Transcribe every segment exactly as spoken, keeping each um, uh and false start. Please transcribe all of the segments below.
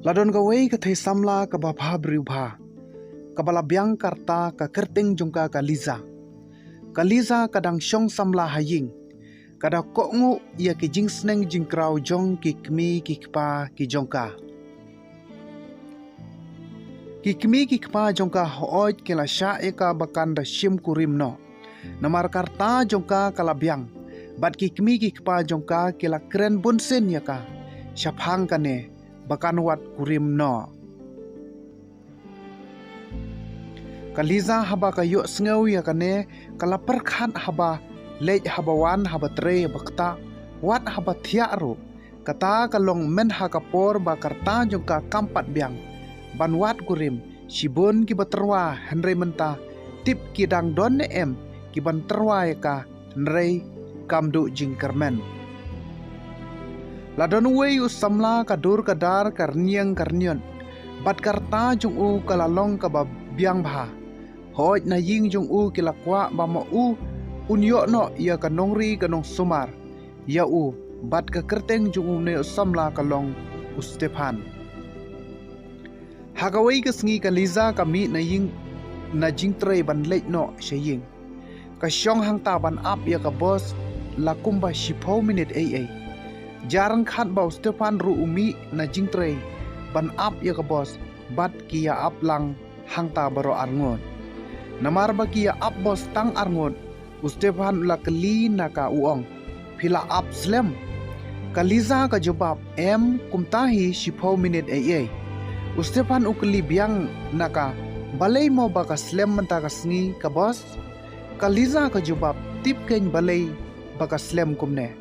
La don kawei ka thei samla kaba bha briew bha, kaba la biang ka rta ka kyrteng jong ka ka Liza. Ka Liza ka dang shong samla ha ïing, ka da kohnguh ïa ki jingsneng jingkraw jong ki kmie ki kpa ki jong ka. Ki kmie ki kpa jong ka hooid ki la shah ïa ka ba kan da shim kurim noh. Namar ka rta jong ka ka la biang, bad ki kmie ki kpa jong ka ki la kren bunsien ïa ka shaphang kane ba kan wad kurim noh. Ka Liza haba ka ïohsngew ïa kane, ka la pyrkhat haba leit haba wan, haba trei haba ktah, wat haba thiah ruh. Kata ka long mynha ka por ba ka rta jong ka kam pat biang ban wad kurim. Shibun kiba tyrwa, hynrei mynta tip ki dang don ne em kiban tyrwa ïa ka, hynrei kam duh jingkyrmen. La don uwei u samla ka dur ka dar, ka rynïeng ka rynïot, bad ka rta jong u ka la long kaba biang bha. Hooid, na ïing jong u ki la kwah ba ma u un ïoh noh ïa ka nongri ka nongsumar ïa u, bad ka kyrteng jong une u samla ka long u Stephan. Ha kawei ka sngi ka Liza ka mih na ïing na jingtrei ban leit noh sha ïing. Ka shong hangta ban ap ïa ka bos la kumba shiphew minit ei ei. Jar ryngkat ba u Stephan ruh u mih na jingtrei ban ap ïa ka bos, bad ki ïa ap lang hangta baroh arngut. Namar ba ki ïa ap bos tang arngut, u Stephan u la kylli na ka, u ong, "Phi la ap slem?" Ka Liza ka jubab, "Em, kumta hi, shiphew minit ei ei." U Stephan u kylli biang na ka, "Balei mo ba ka slem mynta ka sngi ka bos?" Ka Liza ka jubab, "Tip keiñ balei ba ka slem kumne.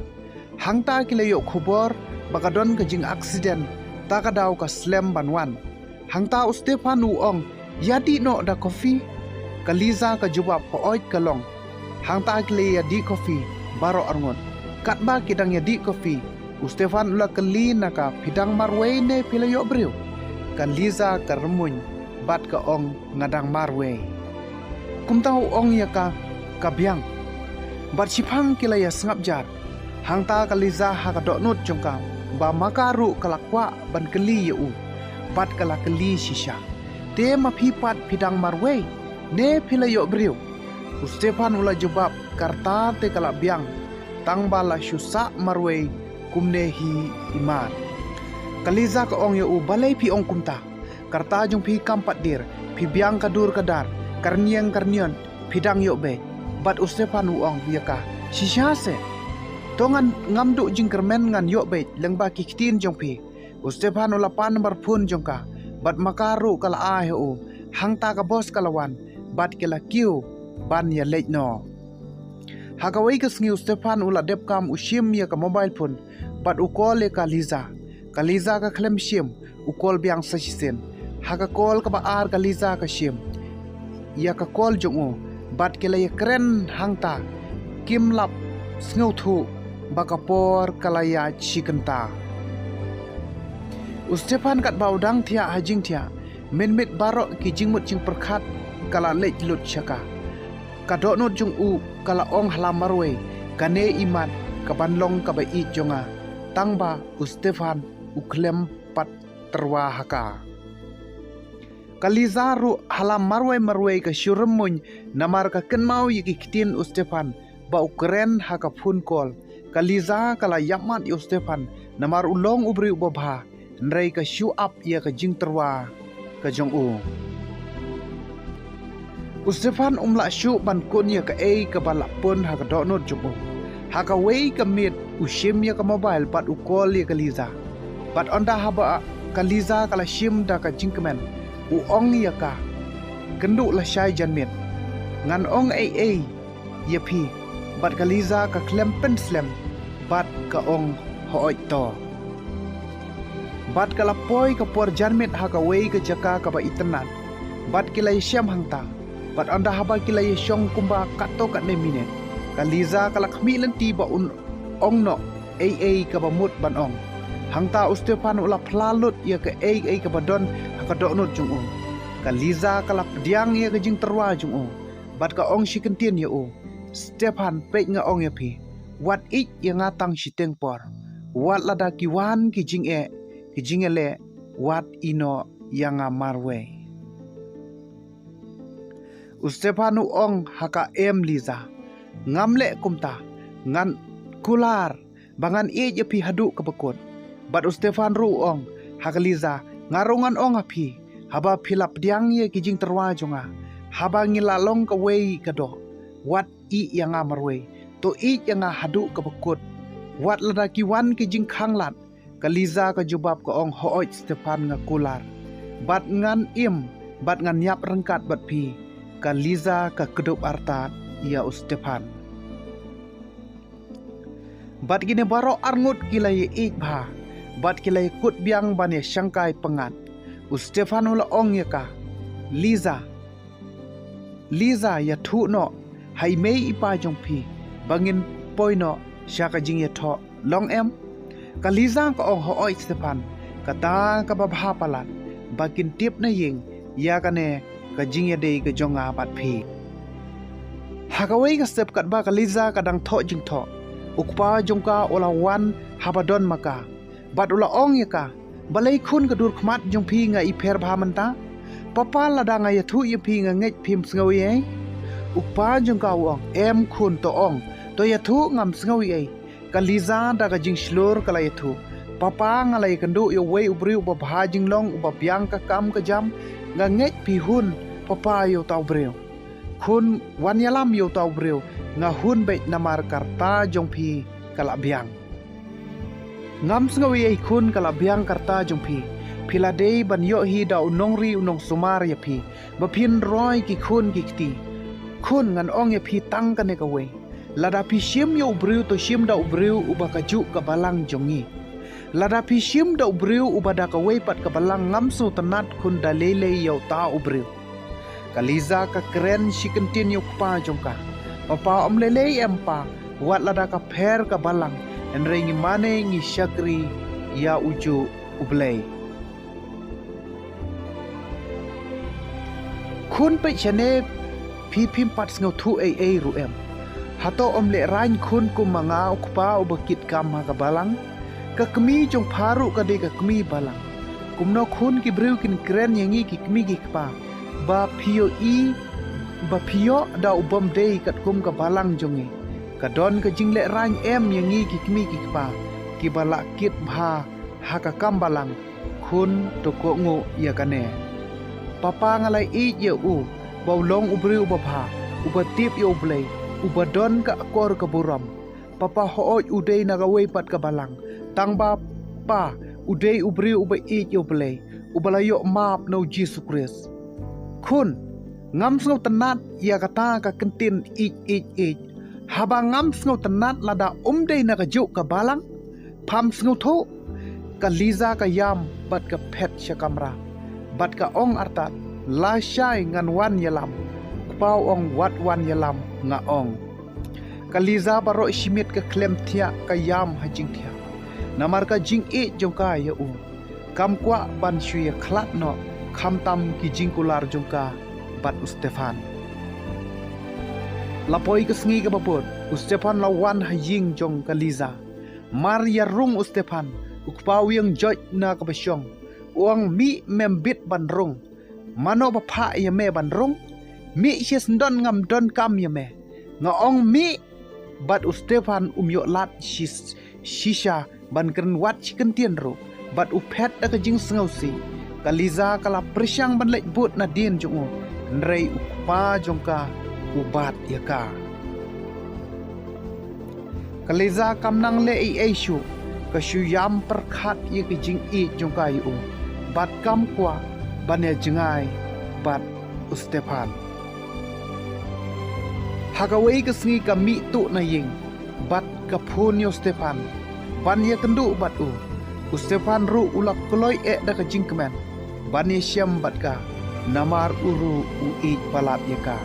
Hangta ki la ïoh khubor ba ka don ka jingaksiden, ta ka daw ka slem ban wan." Hangta u Stephan u ong, "Ïadih noh da kofi." Ka Liza ka jubab, "Hooid ka long. Hangta ki la ïadih kofi baroh arngut. Katba ki dang ïadih kofi, u Stephan u la kylli na ka, 'Phi dang marwei ne phi la ïoh briew?'" Ka Liza ka rymmuiñ bad ka ong, "Nga dang marwei." Kumta u ong ïa ka, ka biang. Bad shiphang ki la ïa sngap jar. Hangta ka Liza ha ka dohnud jong ka ba ma ka ruh ka la kwah ban kylli ïa u, bad ka la kylli shisha, "Te ma phi pat phi dang marwei ne phi la ïoh briew?" U Stephan u la jubab, "Ka rta te ka la biang, tang ba la shu sah marwei kumne hi i mar." Ka Liza ka ong ïa u, "Balei phi ong kumta? Ka rta jong phi kam pat dier, phi biang ka dur ka dar, ka rynïeng ka rynïot, phi dang ïoh beit." Bad u Stephan u ong ïa ka, "Shisha se, to ngan, ngam duh jingkyrmen ngan ïoh beit lyngba ki ktien jong phi." U Stephan u la pan nambar phone jong ka, bad ma ka ruh ka la ai ha u. Hangta ka bos ka la wan, bad ki la kiew ban ïa leit noh. Ha kawei ka sngi u Stephan u la dep kam u shim ïa ka mobile phone, bad u call ïa ka Liza. Ka Liza ka khlem shim, u call biang sa shisien. Ha ka call kaba ar ka Liza ka shim ïa ka call jong u, bad ki la ïa kren hangta, kim lap sngewthuh ba ka por ka la ïaid shi kynta. U Stephan katba u dang thiah ha jingthiah, mynmiet baroh ki jingmut jingpyrkhat ka la leit lut sha ka. Ka dohnud jong u ka la ong ha la marwei, kane i mat ka ban long kaba ïeit jong nga, tang ba u Stephan u khlem pat tyrwa ha ka. Ka Liza ruh ha la marwei marwei ka shu rymmuiñ namar ka kynmaw ïa ki ktien u Stephan ba u kren ha ka phone call. Ka Liza ka la ïapmat ïa u Stephan namar u long u briew uba bha, hynrei ka shu ap ïa ka jingtyrwa ka jong u. U Stephan um lah shuh ban kun ïa kaei kaba lah pun ha ka dohnud jong u. Ha kawei ka miet u shim ïa ka mobile bad u call ïa ka Liza. Bad ynda haba ka Liza ka la shim da ka jingkmen, u ong ïa ka, "Kynduh lashai janmiet, ngan ong ei ei ïa phi." Bad ka Liza ka khlem pynslem bad ka ong, "Hooid to." Bad ka la poi ka por janmiet ha kawei ka jaka kaba itynnad, bad ki la ïashem hangta. Bad ynda haba ki la ïashong kumba katto katne minit, ka Liza ka la khmih lynti ba un ong noh ei ei kaba mut ban ong. Hangta u Stephan u la phla lut ïa kaei kaei kaba don ha ka dohnud jong u. Ka Liza ka la pdiang ïa ka jingtyrwa jong u, bad ka ong shi kyntien ïa u, "Stephan, peit nga ong ïa phi, wat ïeit ïa nga tang shiteng por. Wat lada ki wan ki jingeh, ki jingïaleh, wat ïehnoh ïa nga marwei. U Stephan u ong ha ka em Liza, ngam leh kumta, ngan kular ba ngan ïeit ïa phi haduh kaba kut. Bad u Stephan ruh u ong ha ka Liza, nga ruh ngan ong ha phi, haba phi la pdiang ïa ki jingtyrwa jong nga, haba ngi la long kawei ka doh, wat ïeit ïa nga marwei, to ïeit ïa nga haduh kaba kut. Wat lada ki wan ki jingkhanglad. Ka Liza ka jubab ka ong, hooid Stephan, nga kular. Bad ngan im, bad ngan ïap ryngkat bad phi. Ka Liza ka kdup artat ïa u Stephan. Bad kine baroh arngut ki la ïa ïeit bha, bad ki la ïa kut biang ban ïa shangkai pyngngad. U Stephan u la ong ïa ka, Liza, Liza, ïathuh noh ha i mei i pa jong phi ba ngin poi noh sha ka jingïathoh, long em? Ka Liza ka ong, hooid Stephan, kata kaba bha palat, ba kin tip na ïing ïa kane ka jingïadei ka jong nga bad phi. Ha kawei ka step katba ka Liza ka dang thoh jingthoh, u kpa jong ka u la wan haba don ma ka. Bad u la ong ïa ka, balei khun, ka dur khmat jong phi nga i pher bha mynta? Papa, lada nga ïathuh ïa phi nga ngeit phim sngew ei ei? U kpa jong ka u ong, em khun, to ong, to ïathuh, ngam sngew ei ei. Ka Liza da ka jingshlur ka la ïathuh, papa, nga la ïakynduh ïa uwei u briew uba bha jinglong, uba biang ka kam ka jam. Nga ngeit phi hun papa ïa uta u briew. Khun, wan ïalam ïa uta u briew, nga hun beit namar ka rta jong phi ka la biang. Ngam sngew ei ei khun, ka la biang ka rta jong phi. Phi la dei ban ïoh hi da u nongri u nongsumar ïa phi, ba phin roi ki khun ki kti. Khun, ngan ong ïa phi tang kane kawei, lada phi shim ïa u briew, to shim da u briew uba kajuh ka balang jong ngi. Lada phi shim da u briew uba da kawei pat ka balang, ngam sngewtynnat khun da lei lei ïa uta u briew. Ka Liza ka kren shi kyntien ïa u kpa jong ka, papa, ym lei lei em pa, wat lada ka pher ka balang, hynrei ngi mane ngi shakri ïa ujuh U Blei. Khun, peit shane, phi phim pat sngewthuh ei ei ruh em? Hato ym lehraiñ khun kum ma nga u kpa uba kit kam ha ka balang? Ka kmie jong pha ruh ka dei ka kmie balang. Kumno khun ki briew kin kren ïa ngi ki kmie ki kpa, ba phi ïohi, ba phi ïoh da u bym dei katkum ka balang jong ngi? Ka don ka jinglehraiñ em ïa ngi ki kmie ki kpa kiba la kit bha ha ka kam balang? Khun, to kohnguh ïa kane. Papa, nga la ïeit ïa u ba u long u briew uba bha, uba tip ïa U Blei, uba don ka akor ka burom. Papa, hooid u dei na kawei pat ka balang, tang ba pa, u dei u briew uba ïeit ïa U Blei, uba la ïoh map na U Jisu Khrist. Khun, ngam sngewtynnat ïa kata ka kyntien ïeit, ïeit, ïeit. Haba ngam sngewtynnat lada um dei na kajuh ka balang? Pham sngewthuh? Ka Liza ka ïam bad ka phet sha kamra, bad ka ong artat, lashai ngan wan ïalam. U kpa u ong, wat wan ïalam, nga ong. Ka Liza baroh shi miet ka khlem thiah, ka ïam ha jingthiah namar ka jingïeit jong ka ïa u. Kam kwah ban shu ïakhlad noh khamtam ki jingkular jong ka bad u Stephan. La poi ka sngi kaba bud, u Stephan la wan ha ïing jong ka Liza. Mar ïarung u Stephan, u kpa u ïeng joit na kaba shong. U ong, mih, mem bit ban rung. Mano ba phah ïa me ban rung? Mih shisyndon, ngam donkam ïa me. Nga ong mih. Bad u Stephan um ïoh lad shi, shisha ban kren wat shi kyntien ruh, bad u phet da ka jingsngewsih. Ka Liza ka la pyrshang ban leit bud nadien jong u, hynrei u kpa jong ka u bat ïa ka. Ka Liza kam nang leh ei ei shuh, ka shu ïam pyrkhat ïa ka jingïeit jong ka ïa u, bad kam kwah ban ïa jngai bad u Stephan. Ha kawei ka sngi ka mih tuh na ïing, bad ka phone ïa u Stephan ban ïakynduh bad u. U Stephan ruh u la kloi eh da ka jingkmen ban ïashem bad ka, namar u ruh u ïeit palat ïa ka.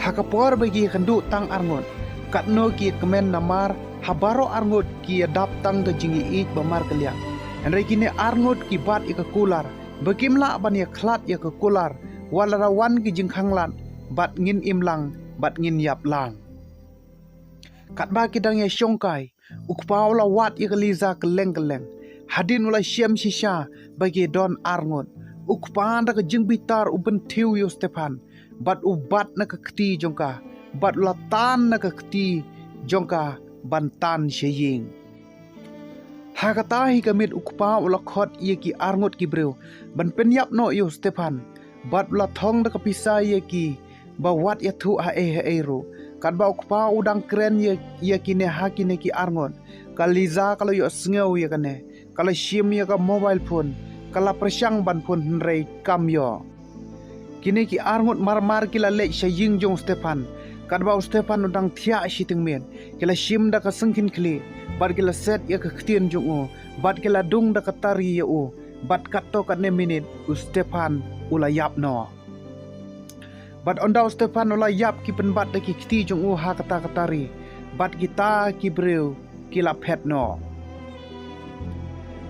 Ha ka por ba ki ïakynduh tang arngut, katno ki ïakmen, namar ha baroh arngut ki ïadap tang ka jingïeit ba markylliang. Hynrei kine arngut ki bat ïa ka kular, ba kim lah ban ïakhlad ïa ka kular wat la wan ki jingkhanglad, bad ngin im lang, bad ngin ïap lang. Katba ki dang ïashongkai, u kpa u la wad ïa ka Liza kylleng kylleng. Hadien u la shem shisha ba ki don arngut, u kpa da ka jingbitar u bynthiew ïa u Stephan, bad u bat na ka kti jong ka, bad u la tan na ka kti jong ka ban tan sha ïing. Ha kata hi ka miet u kpa u la khot ïa ki arngut ki briew ban pynïap noh ïa u Stephan, bad u la thong da ka pisa ïa ki ba wat ïathuh ha ei ha ei ruh. Katba u kpa u dang kren ïa, ïa kine ha kine ki arngut, ka Lisa ka la ïohsngew ïa kane, ka la shim ïa ka mobile phone, ka la pyrshang ban phone hynrei kam ïoh. Kine ki arngut marmar ki la leit sha ïing jong u Stephan. Katba u Stephan u dang thiah shiteng miet, ki la shim da ka syngkien khlieh, bad ki la set ïa ka ktien jong u, bad ki la dung da ka tari ïa u, bad katto katne minit u Stephan u la ïap noh. Bad ynda u Stephan u la ïap ki pynbat da ki kti jong u ha kata ka tari, bad kita ki briew ki la phet noh.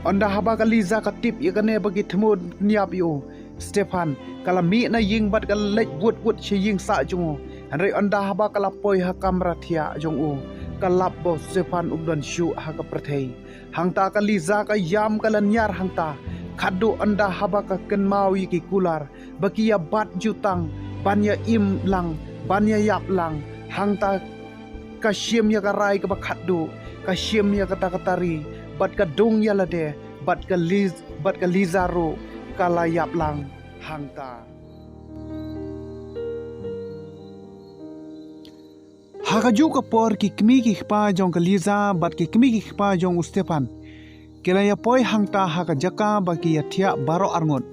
Ynda haba ka Lisa ka tip ïa kane ba ki thmu pynïap ïa u Stephan, ka la mih na ïing bad ka la leit wut wut sha ïing sah jong u. Hynrei ynda haba ka la poi ha kamra thiah jong u, ka lap ba u Stephan um don shuh ha ka pyrthei. Hangta ka Lisa ka ïam ka lynñiar hangta, khadduh ynda haba ka kynmaw ïa ki kular ba ki ïa bat jutang ban ïa im lang, ban ïa ïap lang. Hangta ka shim ïa ka rai kaba khadduh, ka shim ïa kata ka tari, bad ka dung ïa lade, bad ka Liz, bad ka Lisa ruh ka la ïap lang hangta. Ha kajuh ka por ki kmie ki kpa jong ka Lisa bad ki kmie ki kpa jong u Stephan ki la ïa poi hangta ha ka jaka ba ki ïa thiah baroh arngut.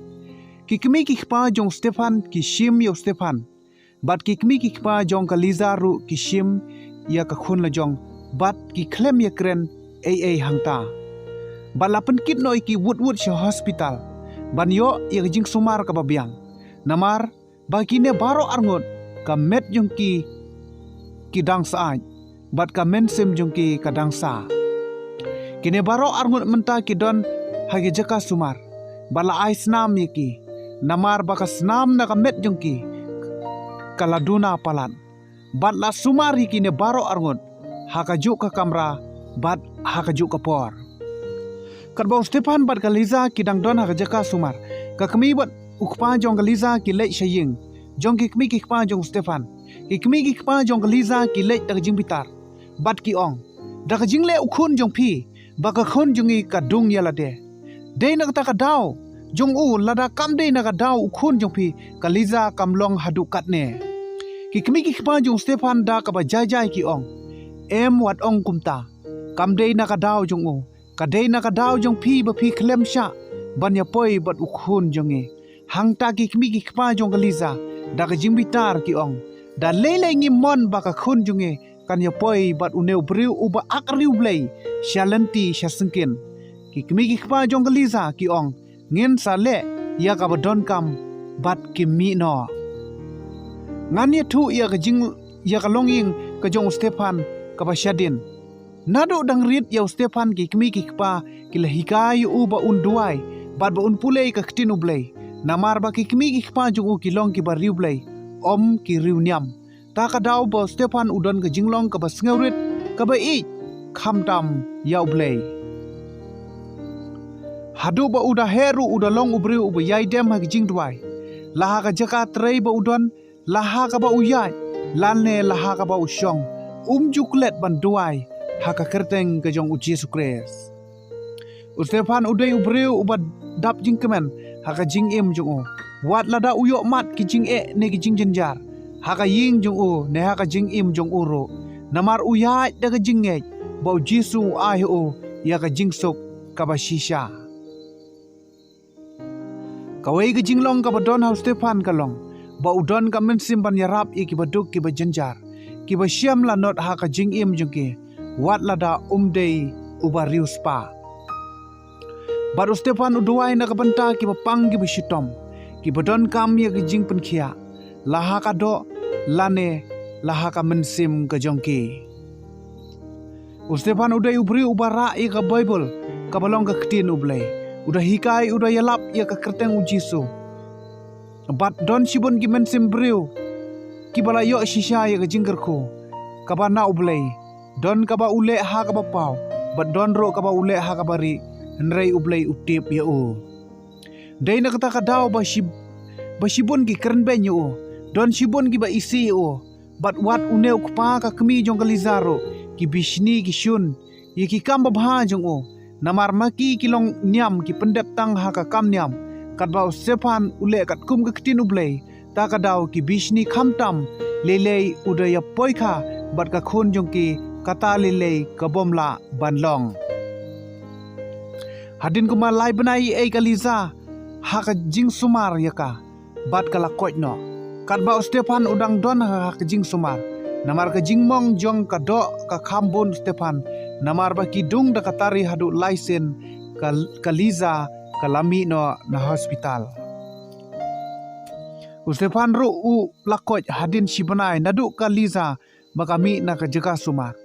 Ki kmie ki kpa jong u Stephan ki shim ïa u Stephan, bad ki kmie ki kpa jong ka Lisa ruh ki shim ïa ka khun la jong, bad ki khlem ïa kren ei ei hangta. Bad la pynkit noh ïa ki wut wut sha hospital ban ïoh ïa ka jingsumar kaba biang. Namar ba kine baroh arngut ka met jong ki ki dang sah, bad ka mynsiem jong ki ka dang sah. Kine baroh arngut mynta ki don ha ki jaka sumar, bad la ai snam ïa ki, namar ba ka snam na ka met jong ki ka la duna palat. Bad la sumar ïa kine baroh arngut ha kajuh ka kamra bad ha kajuh ka por. Katba u Stephan bad ka Lisa ki dang don ha ka jaka sumar, ka kmie bad u kpa jong ka Lisa ki leit sha ïing jong ki kmie ki kpa jong u Stephan. Ki kmie ki kpa jong ka Lisa ki leit da ka jingbitar, bad ki ong, "Da ka jingleh u khun jong phi, ba ka khun jong ngi ka dung ïa lade. Dei na kata ka daw jong u, lada kam dei na ka daw u khun jong phi, ka Lisa kam long haduh katne." Ki kmie ki kpa jong u Stephan da kaba jai jai ki ong, "Em, wat ong kumta. Kam dei na ka daw jong u. Ka dei na ka daw jong phi ba phi khlem shah ban ïa poi bad u khun jong ngi." Hangta ki kmie ki kpa jong ka Lisa da ka jingbitar ki ong, "Da lei lei ngi mon ba ka khun jong ngi kan ïa poi bad une u briew uba ak riewblei sha lynti sha syngkien." Ki kmie ki kpa jong ka Lisa ki ong, "Ngin sa leh ïa kaba donkam bad kim mih noh." Ngan ïathuh ïa ka jing, ïa ka longïing ka jong u Stephan kaba shadien. Naduh dang rit ïa u Stephan ki kmie ki kpa ki la hikai ïa u ba un duwai bad ba un pule ïa ka ktien U Blei. Namar ba ki kmie ki kpa jong u ki long kiba riewblei, ym ki riewniam. Ta ka daw ba u Stephan u don ka jinglong kaba sngewrit, kaba ïeit, khamtam ïa U Blei. Haduh ba u da heh ruh u da long u briew uba ïai dem ha ka jingduwai. La ha ka jaka trei ba u don, la ha kaba u ïaid, lane la ha kaba u shong, um ju klet ban duwai ha ka kyrteng ka jong u Jisu Khrist. U Stephan u dei u briew uba dap jingkmen ha ka jingim jong u. Wat lada u ïoh mad ki jingeh ne ki jingjynjar ha ka ïing jong u ne ha ka jingim jong u ruh, namar u ïaid da ka jingngeit ba u Jisu u ai ha u ïa ka jingsuk kaba shisha. Kawei ka jinglong kaba don ha u Stephan ka long ba u don ka mynsiem ban ïarap ïa kiba duk kiba jynjar, kiba shem lanot ha ka jingim jong ki, wat lada um dei uba riewspah. Bad u Stephan u duwai na ka bynta kiba pang kiba shitom, kiba donkam ïa ka jingpynkhiah, la ha ka doh lane la ha ka mynsiem ka jong ki. U Stephan u dei u briew uba rah ïa ka Baibl kaba long ka ktien U Blei. U da hikai, u da ïalap ïa ka kyrteng u Jisu. Bad don shibun ki mynsiem briew kiba la ïoh shisha ïa ka jingkyrkhu kaba na U Blei. Don kaba u leh ha kaba paw, bad don ruh kaba u leh ha kaba rieh. hynrei U Blei u tip ïa u. Dei na kata ka daw ba shi, ba shibun ki kren beiñ ïa u, don shibun kiba isih ïa u, bad wat une u kpa ka kmie jong ka Liza ruh, ki bishni ki shun ïa ki kam babha jong u. Namar ma ki ki long niam, ki pyndep tang ha ka kam niam. Katba u Stephan u leh katkum ka ktien U Blei, ta ka daw ki bishni khamtam, lei lei u da ïa poi kha bad ka khun jong ki, kata lei lei ka bym lah ban long. Hadien kumba lai bnai ïa ka Liza ha ka jingsumar ïa ka, bad ka la koit noh. Katba u Stephan u dang don ha ka jingsumar, namar ka jingmong jong ka doh ka kham bun u Stephan, namar ba ki dung da ka tari haduh lai sien, ka, ka Liza ka la mih noh na hospital. U Stephan ruh u la koit hadien shi bnai naduh ka Liza ba ka mih na ka jaka sumar,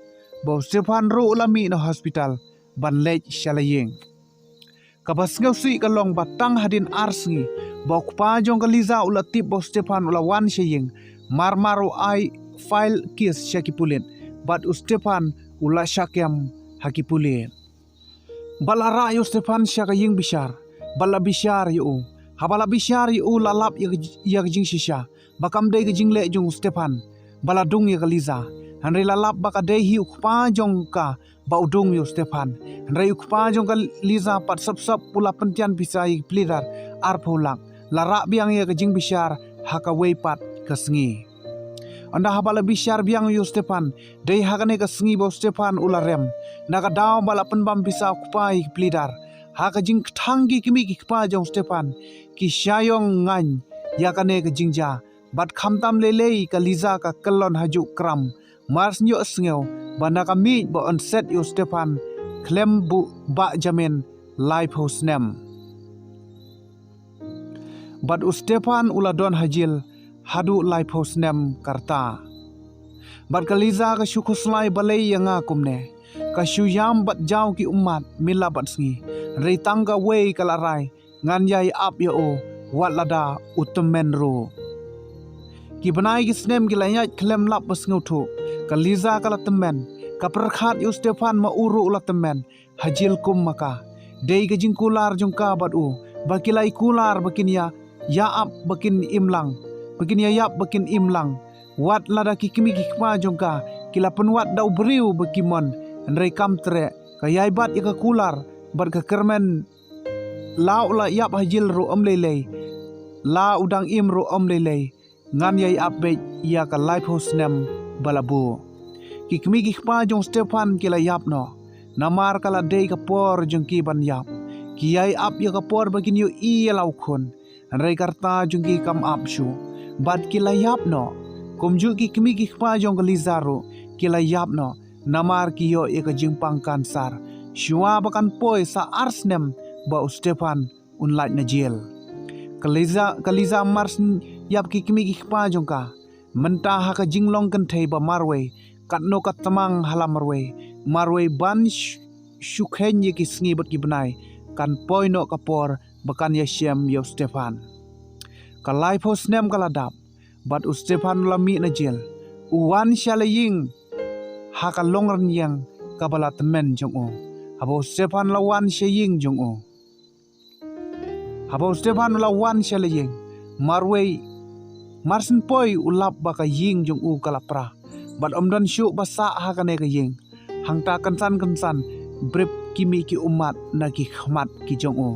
ba u Stephan ruh u la mih na hospital ban leit sha la ïing. Kaba sngewsih ka long ba tang hadien ar sngi ba u kpa jong ka Liza u la tip ba u Stephan u la wan sha ïing, mar mar u ai file case sha ki pulit, bad u Stephan u la shah kem ha ki pulit. Bad la rah ïa u Stephan sha ka ïing bishar, bad la bishar ïa u. Haba la bishar ïa u la lap ïa ka, ïa ka jingshisha ba kam dei ka jingleh jong u Stephan ba la dung ïa ka Liza. Hynrei la lap ba ka dei hi u kpa jong ka ba u dung ïa u Stephan. Hynrei u kpa jong ka Liza pat sop sop u la pyntian pisa ïa ki pleader arphew lak. La rah biang ïa ka jingbishar ha kawei pat ka sngi. Ynda haba la bishar biang ïa u Stephan, dei ha kane ka sngi ba u Stephan u la rem. Na ka daw ba la pynbam pisa u kpa ïa ki pleader, ha ka jingkthang ki kmie ki kpa jong u Stephan ki shah ïong ngaiñ ïa kane ka jingjia. Bad khamtam lei lei ka Liza ka kyllon hajuh kram, mar shu ïohsngew ba na ka miej ba yn set ïa u Stephan khlem buh bah jamin laiphew snem. Bad u Stephan u la don ha jel haduh laiphew snem ka rta. Bad ka Liza ka shu khuslai balei ïa nga kumne. Ka shu ïam bad jaw ki ummat mynla bad sngi. Hynrei tang kawei ka la rai, ngan ïai ap ïa u wat lada u tymmen ruh. Ki bnai ki snem ki la ïaid khlem lap ba sngewthuh. Ka Liza ka la tymmen. Ka pyrkhat ïa u Stephan ma u ruh u la tymmen ha jel kum ma ka. Dei ka jingkular jong ka bad u ba ki la ïa kular ba kin ïa, ïa ap ba kin im lang, ba kin ïa ïap ba kin im lang. Wat lada ki kmie ki kpa jong ka ki la pynwad da u briew ba ki mon, hynrei kam treh, ka ïai bat ïa ka kular bad ka kyrmen. La u la ïap ha jel ruh ym lei lei, la u dang im ruh ym lei lei. Ngan ïai ap beit ïa ka laiphew snem ba la buh. Ki kmie ki kpa jong u Stephan ki la ïap noh, namar ka la dei ka por jong ki ban ïap. Ki ïai ap ïa ka por ba kin ïohi ïa la u khun. Hynrei ka rta jong ki kam ap shuh bad ki la ïap noh. Kumjuh ki kmie ki kpa jong ka Liza ruh ki la ïap noh, namar ki ïoh ïa ka jingpang kansar. Shuwa ba kan poi sa ar snem ba u Stephan un lait na jel. Ka Liza, ka Liza mar shu ïap ki kmie ki kpa jong ka. Mynta ha ka jinglong kynthei ba marwei, katno ka tmang ha la marwei, marwei ban sh-, shu kheiñ ïa ki sngi bad ki bnai, kan poi noh ka por ba kan ïashem ïa u Stephan. Ka laiphew snem ka la dap bad u Stephan u la mih na jel. U wan sha la ïing ha ka long rynïeng kaba la tymmen jong u. Haba u Stephan la wan sha ïing jong u. Haba u Stephan u la wan sha la ïing, marwei, mar shu poi u lap ba ka ïing jong u ka la pra. Bad ym don shuh ba sah ha kane ka ïing. Hangta kynsan kynsan brip ki mih ki ummat na ki khmat ki jong u.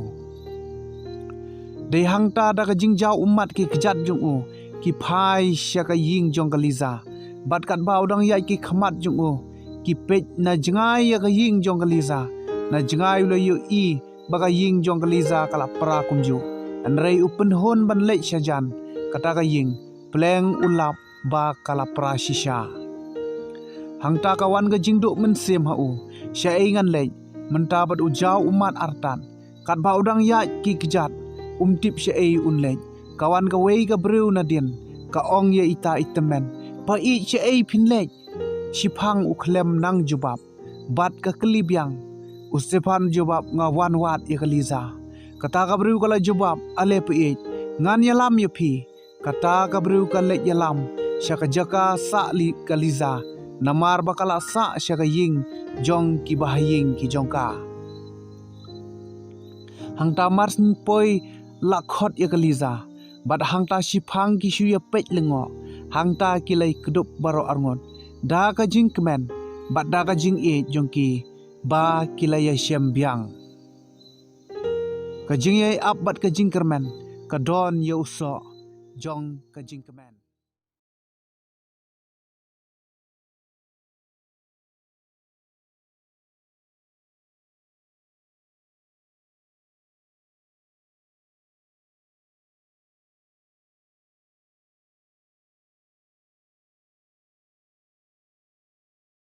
Dei hangta da ka jingjaw ummat ki kjat jong u ki phai sha ka ïing jong ka Liza. Bad katba u dang ïaid ki khmat jong u ki peit na jngai ïa ka ïing jong ka Liza. Na jngai u la ïohi ba ka ïing jong ka Liza ka la pra kumjuh. Hynrei u pynhun ban leit sha jan. Kata ka ïing pleng u lap ba ka la pra shisha. Hangta ka wan ka jingduh mynsiem ha u. Shaei ngan leit mynta bad u jaw ummat artat. Katba u dang ïaid ki kjat, um tip shaei un leit. Ka wan kawei ka briew nadien, ka ong ïa ita i tymmen, peit shaei phin leit. Shiphang u khlem nang jubab bad ka kylli biang. U Stephan jubab, nga wan wad ïa ka Liza. Kata ka briew ka la jubab, ale peit, ngan ïalam ïa phi. Kata ka briew ka leit ïalam sha ka jaka sah li ka Liza, namar ba ka la sah sha ka ïing jong ki bahaïing ki jong ka. Hangta mar syn poi la khot ïa ka Lisa, bad hangta shiphang ki shu ïa peit lyngngoh, hangta ki la ïa kdup baroh arngut da ka jingkmen bad da ka jingïeit jong ki, ba ki la ïa shem biang. Ka jingïai ap bad ka jingkyrmen ka don ïa u soh jong ka jingkmen.